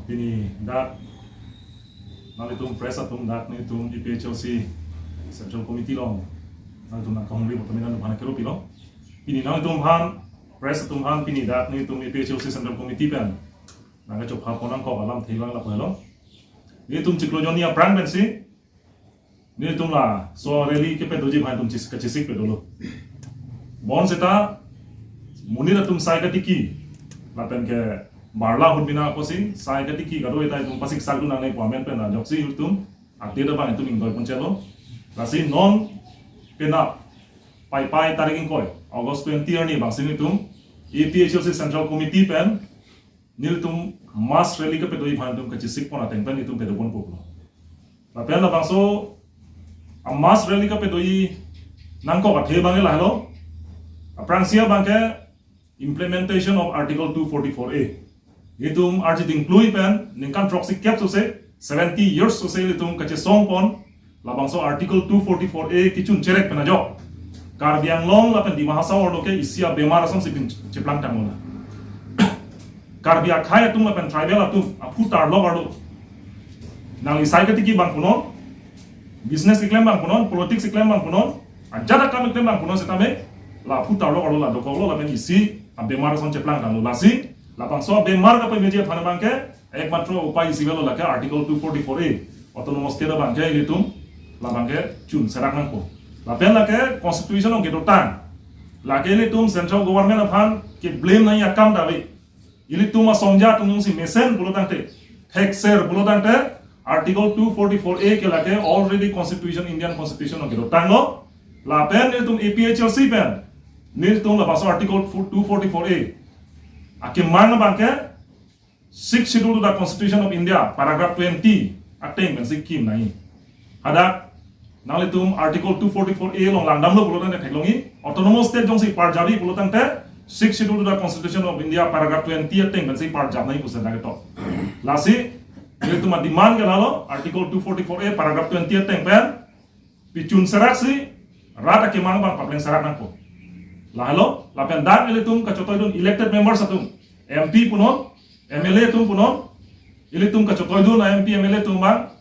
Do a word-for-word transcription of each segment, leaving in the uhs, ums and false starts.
Pini dak nanglitum press atum dak nelitum A P H L C Central Committee along nanglitum nangkahumri bottom nanglitum aphan kero pilo. Pini nanglitum aphan, press atum aphan, pini dak nelitum A P H L C Central Committee pen nangkachopha pon nangkok alamthe abang lapu helo. Nelitum chiklo jonni aphrang pensi nelitum laso rally kepadoji aphan nelitum chis- kachesik pe dolo. Bonseta monit atum sai katiki lapen ke barla hut bina apotsi sai katiki kado-eta nelitum pasik sakdun nangne pu amen pen ajoksi nelitum update abang nelitum ingdoi pon chelo. Lasi non penap Paipai tarik ingkoi, August twenty arni abangsi nelitum A P H L C Central Committee pen nelitum mass rally kepadoji aphan nelitum kachesik pon ateng pen nelitum pado pon pulo. Lapen labangso a mass rally kepadoji nangkok athe abang lahelo. Aphrangsi abang ke implementation of Article two forty-four A. Nelitum arji dingklui pen ningkan throksi kep sose, seventy years sose nelitum kachesong pon labangso Article two forty-four A kechun cherek pen ajok Karbi Anglong lapen Dima Hasao arlo ke isi abemar asonsi pin cheplang tanglo na. Karbi akhei atum lapen tribal atum aphu tarlok arlo nangli sai katiki abang punon, business keklem abang punon, politics keklem abang punon, ajat akam keklem abang punon setame la aphu tarlok arlo la dokoklo lapen isi abemar ason cheplang tanglo. Lasi labangso abemar kapameji aphan abang ke ekmatro upai isi avelo, lake Article two forty-four A, Autonomous State abang ke ilitum labang ke chun serak nangpo. Lapen lake Constitution along kedotang, lake ilitum Central Government aphan keblame nangji akam ta ave. Ilitum asongja atum jongsi mesen pulo tangte, thekser pulo tangte, Article two forty-four A ke lake already Constitution, Indian Constitution along kedotanglo. Lapen nelitum A P H L C pen nelitum labangso Article two forty-four A akemang abang ke Sixth Schedule to the Constitution of India, paragraph twenty ateng pensi kim nangji. Hadak nanglitum Article two forty-four A along langdamlo pulo tangte theklongji, Autonomous State jongsi parjapji pulo tangte, Sixth Schedule to the Constitution of India, paragraph twenty ateng pensi parjap nangji pusi dak ketok. Lasi nelitum ademand ke lalo, Article two forty-four A, paragraph twenty ateng pen pichun seraksi rat akemang abang papleng serak nangpo. Lahelo, lapen dak ilitum kachetoidun elected members atum, M P punon, M L A atum punon, ilitum kachetoidun a M P M L A atum abang,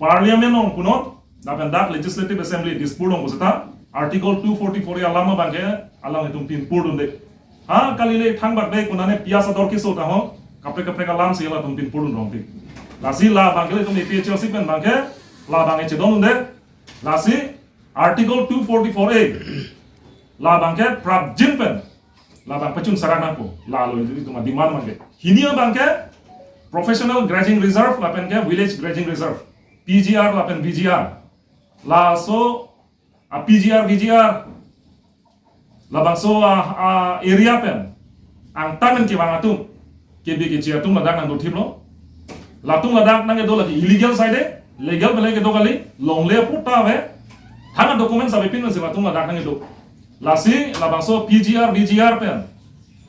Parliament along punon, lapen dak Legislative Assembly Dispur along puseta, Article two forty-four A alam abang ke along itum pinpurdunde. Ha, kali le thangbak de konane piyas ador keso ta ho, kaprek kaprek alamsi latum pinpurdun rong ti. Lasi labang ke ilitum A P H L C pen abang ke, labang ke chedondunde, lasi Article two forty-four A labang ke prapjin pen labang pachun serak nangpo. Lalo ilitum ademand abang ke. Hini abang ke Professional Grazing Reserve lapen ke Village Grazing Reserve, P G R lapen V G R. Laso a P G R, V G R labangso a, a area pen angtan pen kevang atum, kebi keche atum ladak nangdothiplo. Latum ladak nangkedo lagi illegal side, legal pen le kedo kali, longle apot ta ave, thang a-documents avepin pensi latum ladak nangkedo. Lasi labangso P G R, V G R pen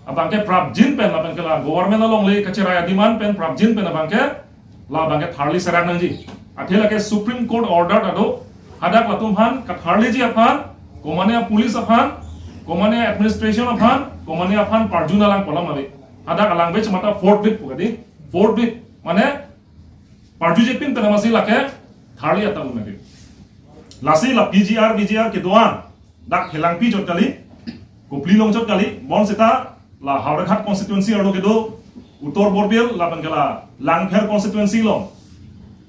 abang ke prapjin pen, lapen ke la government alongle kacherai ademand pen prapjin pen abang ke, labang ke tharli serak nangji. Athe lake Supreme Court order ta do, hadak latum aphan katharliji aphan, komane police aphan, komane administration aphan, komane aphan parjun alang kolam ave. Hadak alang bech mata forthwith pu kadi, forthwith, mane parjujepin pen amatsi lake tharli atam un nangji. Lasi la P G R, V G R kedo-an dak Helangpi chot kali, Kopili along chot kali, bonseta la Howraghat constituency arlo kedo, Uttor Borbil lapen ke la Langpher constituency along,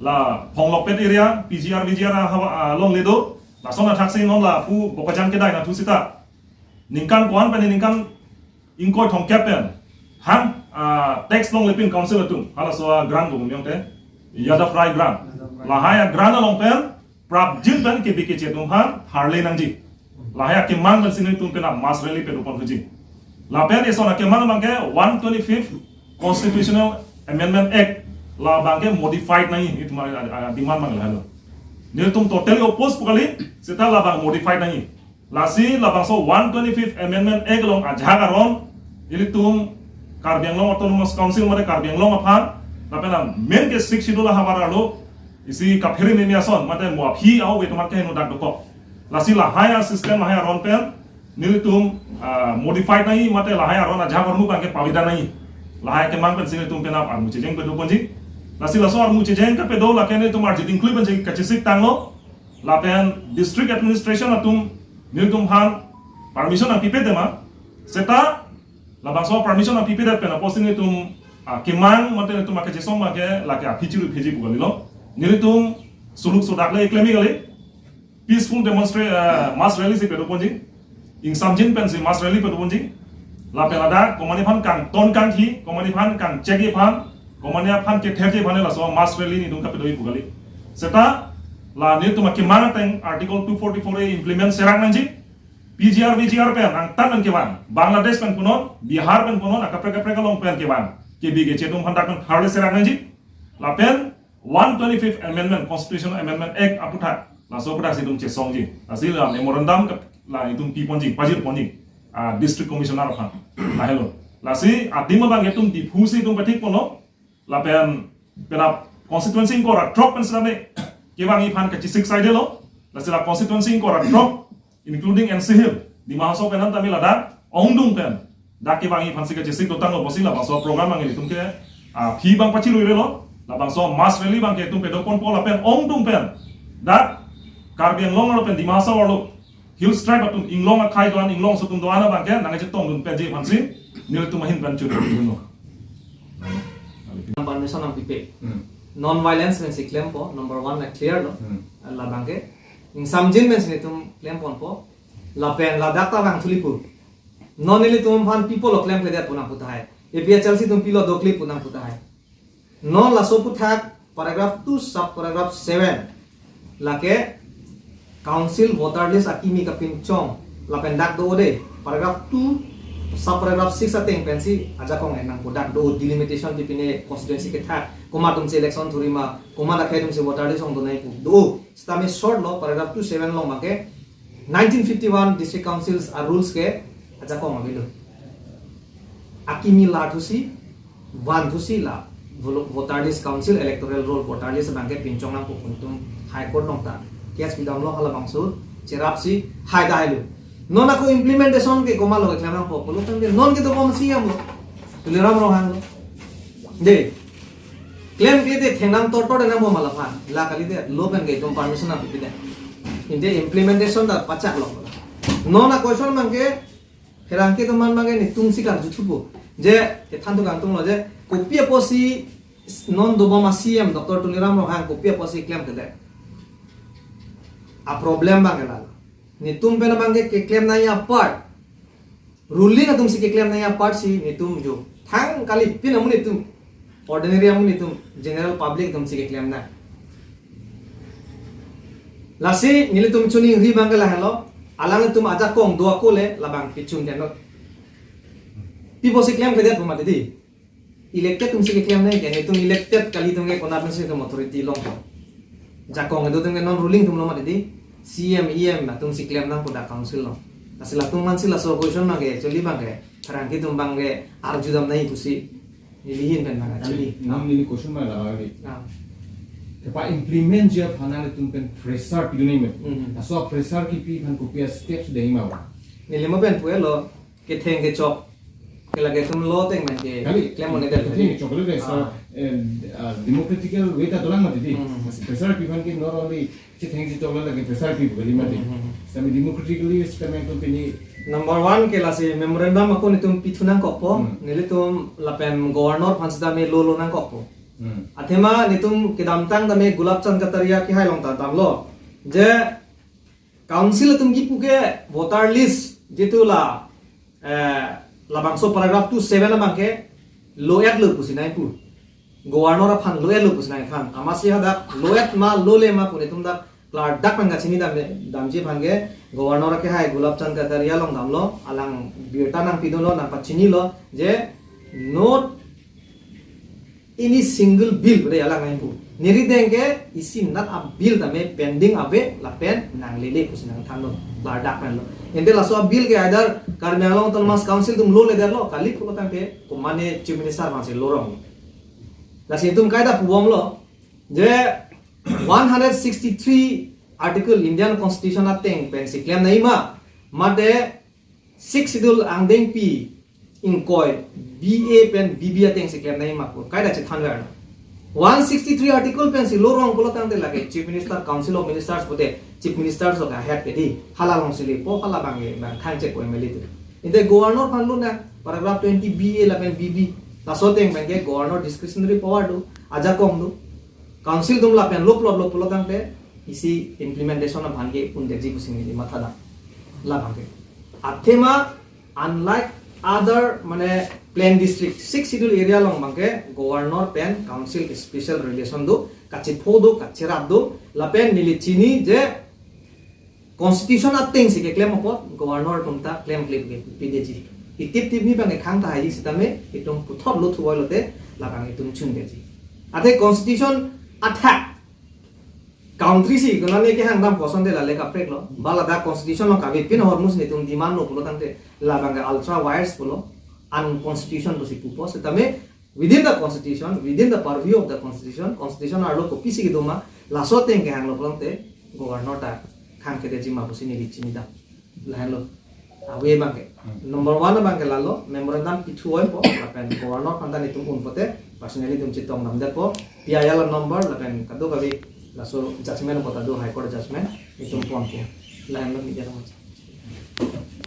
la Phonglokpet area, P G R, V G R ahavar alongle do. Lason athaksi non lapu Bokajan kedai anatthu seta ningkan ko-an pen ningkan ingkoi thomkep pen hang, ah, tax longlepin council atum, halaso a-grant ko mumyong te, Yadav Rai grant. Lahai a-grant along pen prapjin pen kebi keche atum aphan tharli nangji. Lahai akemang pensi nelitum pen a-mass rally pado pon thuji. Lapen eson akemang abang ke one twenty-fifth Constitutional Amendment Act, labang ke modified nangji, itum a, a, a-demand abang lahelo. Nelitum totally oppose pu kali, seta labang modified nangji. Lasi labangso one twenty-fifth Amendment Act along ajahak aron, ilitum Karbi Anglong Autonomous Council mate Karbi Anglong aphan, lapen a-main ke Sixth Schedule ahavar arlo, isi kaphere meme ason, mate mo aphi au ve tomat ke heno dak dokok. Lasi lahai a-system lahai aron pen, nelitum, ah, modified nangji, mate lahai aron ajahak armu abang ke paveda nangji. Lahai kemang pensi nelitum penap armu chejeng pado ponji. Lasi laso armu chejeng kapedo lake nelitum arjit ingklui pensi kachesik tanglo. Lapen district administration atum nelitum aphan permission nangpipe tema. Seta labangso permission nangpipedet pen apotsi nelitum, ah, kemang mate nelitum akachesong abangke lake aphi chiru phiji pu kalilo. Nelitum suluk sodak le klem kali. Peaceful demonstra-, ah, mass rally si pado ponji. Ingsamjin pensi mass rally pado ponji. Lapen ladak komatne aphan kangton kangthi, komatne aphan kangchekji aphan, komatne aphan ketherji aphan laso mass rally nelitum kapedoji pu kali. Seta la nelitum akemang ateng Article two forty-four A implement serak nangji. P G R, V G R pen angtan pen kevang, Bangladesh pen punon, Bihar pen punon, akaprek kaprek along pen kevang, kebi keche atum aphan dak pen tharle serak nangji. Lapen one twenty-fifth Amendment, Constitutional Amendment Act aputhak, laso aputhak si itum chesongji. Lasi la memorandum ke la itum pi ponji, pajir ponji, ah, District Commissioner aphan. Lahelo. Lasi adim abang itum Diphu si itum pathik ponlo. Lapen penap constituency ingkoi ra throk pen sitame kevangji aphan kachesik saidelo. Lasi la constituency ingkoi ra throk, including N C Hills, Dima Hasao pen an tame ladak ongdung pen dak kevangji aphansi kachesik dotanglo pusi labangso program abang ilitum ke, ah, aphi abang pachiruirelo. Labangso mass rally abangke itum pedo ponpo lapen ongdung pen dak Karbi Anglong arlo pen Dima Hasao arlo Hills Tribe atum inglong akhei do-an, inglong aso atum do-an abangke nangchetongdun penji aphansi nelitum ahin pen churundunlo. Permission nangpipe. Hmm. Non violence pensi klempo, number one na clear lo. Hmm. Labangke ingsamjin pensi nelitum klem ponpo. Lapen ladak ta vang thuli pu. Non nelitum aphan pipolo klemkledet pu nangpu tahai. A P H L C atum pilo dokle pu nangpu tahai. Non laso aputhak paragraph two sub paragraph seven lake council voter list akimi kapinchong lapen dak do-o de, paragraph two sub paragraph six ateng pensi ajakong en nangpo, dak do-o delimitation pipine constituency kethak, komat atumsi election thurima, komat akhei atumsi voter list ongdunai pu do-o. Sitame short lo, paragraph two seven along abangke nineteen fifty-one District Councils a rules ke ajakong avelo. Akimi la thusi, van thusi la vo-, voter list council, electoral roll voter list abangke pinchong nangpo pu itum High Court along ta case pidamlo, halabangso cherapsi haida hailo. Non ako implementation ke komatlo keklem nangpo pulo tangte non kedobom C M lo, Tuliram Ronghang lo. De, klemkledet thengnam tortor nangpo ma laphan. La kalidet, law pen ke itum permission nangpipedet. Ante implementation ta pachaklo. Non a question abangke, pherangke atum aphan abangke netumsi karjuthupo. Je, kethan thu kangtunglo je, kopi apotsi non dobom a C M Doctor Tuliram Ronghang kopi apotsi klemkledet. A problem abangke lalo. Netum pen abangke keklem nangji apart, ruling atumsi keklem nangji apart si netum jo thang kali pin amonit atum, ordinary amonit atum, general public atumsi keklem nang. Lasi nelitum choningri abangke lahelo, alanglitum ajakong do ako le labang pichun tenlo. Pi apotsi klemkledet pu mati di. Elected atumsi keklem nangji ke, netum elected kali atum ke konat pensi netum authority longpo. Jakong kedo atum ke non ruling atumlo mati di, C M, E M atumsi klem nangpo dak council along. Lasi latum aphansi laso question abangke actually abangke pherangke atum abangke arjudam nangji pusi neli ahin pen abang actually. Nang neli question abang lama kali. Ah. Kepa-implementji aphan nangtum pen pressure pidun nangji ma? Mhm. Laso pressure kipi aphan kopi a steps dengma ba? Neli mo pen puelo, ketheng kechok, ke lake itum law ateng pen ke kali, klem un-edet ketheng kali. Kechok kali de, so, ah, eh, ah, democratical way ta dolang mati di. Hmm. Mas pressure pi aphan ke not only chetheng chechok la lake pressure pi kali mati. Hmm, hmm, hmm. Sami democratically system itum pini. Number one ke lasi memorandum ako netum pithu nangkokpo, hmm, nelitum lapen governor aphan sitame lo lo nangkokpo. Hmm. Athema netum kedamtang tame Gulab Chand Kataria kehai along ta damlo. Je council atum kipu ke voter list jitu la, eh, labangso paragraph two seven abangke lo-etlo pusi nangpu. Governor aphan lo-etlo pusi nangthan. Amatsi hadak lo-et ma lole ma pu netum dak klardak nangkachini dam, damji aphan ke governor akehai Gulab Chand Kataria along damlo, alang birta nangpidunlo, nangpachinilo je not any single bill pu de alang nangpu. Nerideng ke isi nat a bill tame pending ave lapen nanglele pusi nangthanlo, klardak penlo. Ante laso a bill ke either Karbi Anglong Autonomous Council atum loledetlo, kali pulo tangte komatne Chief Minister aphansi lorong. Lasi itum kaita pubomlo je one hundred sixty-three article Indian Constitution ateng pensi klem nangji ma, mate Sixth Schedule angdengpi ingkoi B A pen B B ateng si klem nangji ma pu kaita chethanver. One sixty-three article pensi lo rong pulo tangte lake Chief Minister, Council of Ministers pute Chief Minister so ka head ke dei, hala alongsi lepo, hala abang ke bang thang chek ko M L A atum. Ante Governor aphan lonang, paragraph twenty B A lapen B B, laso ateng abang ke Governor discretionary power do, ajakong do. Council atum lapen lo plot lo pulo tangte isi implementation aphan ke un-eji pusi neli mathadam. Labang ke. Athema, unlike other mane plain district, Sixth Schedule area along abang ke Governor pen Council special relation do, kachepho do, kacherap do, lapen neli chini je Constitution ateng si keklem apot Governor atum ta klemkle ke pideji. Itip tip ni abang ke khang tahai sitame itum puthot lo thuvoilote labang itum chun-eji. Ante Constitution athak country si konane kehang dam koson de lale kaprek lo. Ba ladak Constitution along kave pin ahormu si netum demand lo pulo tangte labang ke ultra vires pulo, unconstitution pusi pupo, sitame within the Constitution, within the purview of the Constitution, Constitution arlo kopisi kedo ma, laso ateng kehang lo pulo tangte Governor ta khang kedeji ma pusi neli chinidam. Lahenlo. Awe abang ke. Hmm. Number one abang ke lalo, memorandum pithu oi po, lapen Governor aphan ta netum un pote, personally netum chetong damdet po, P I L number, lapen kadokave, laso judgment po ta do, High Court judgment, netum pon po. Lahenlo media along.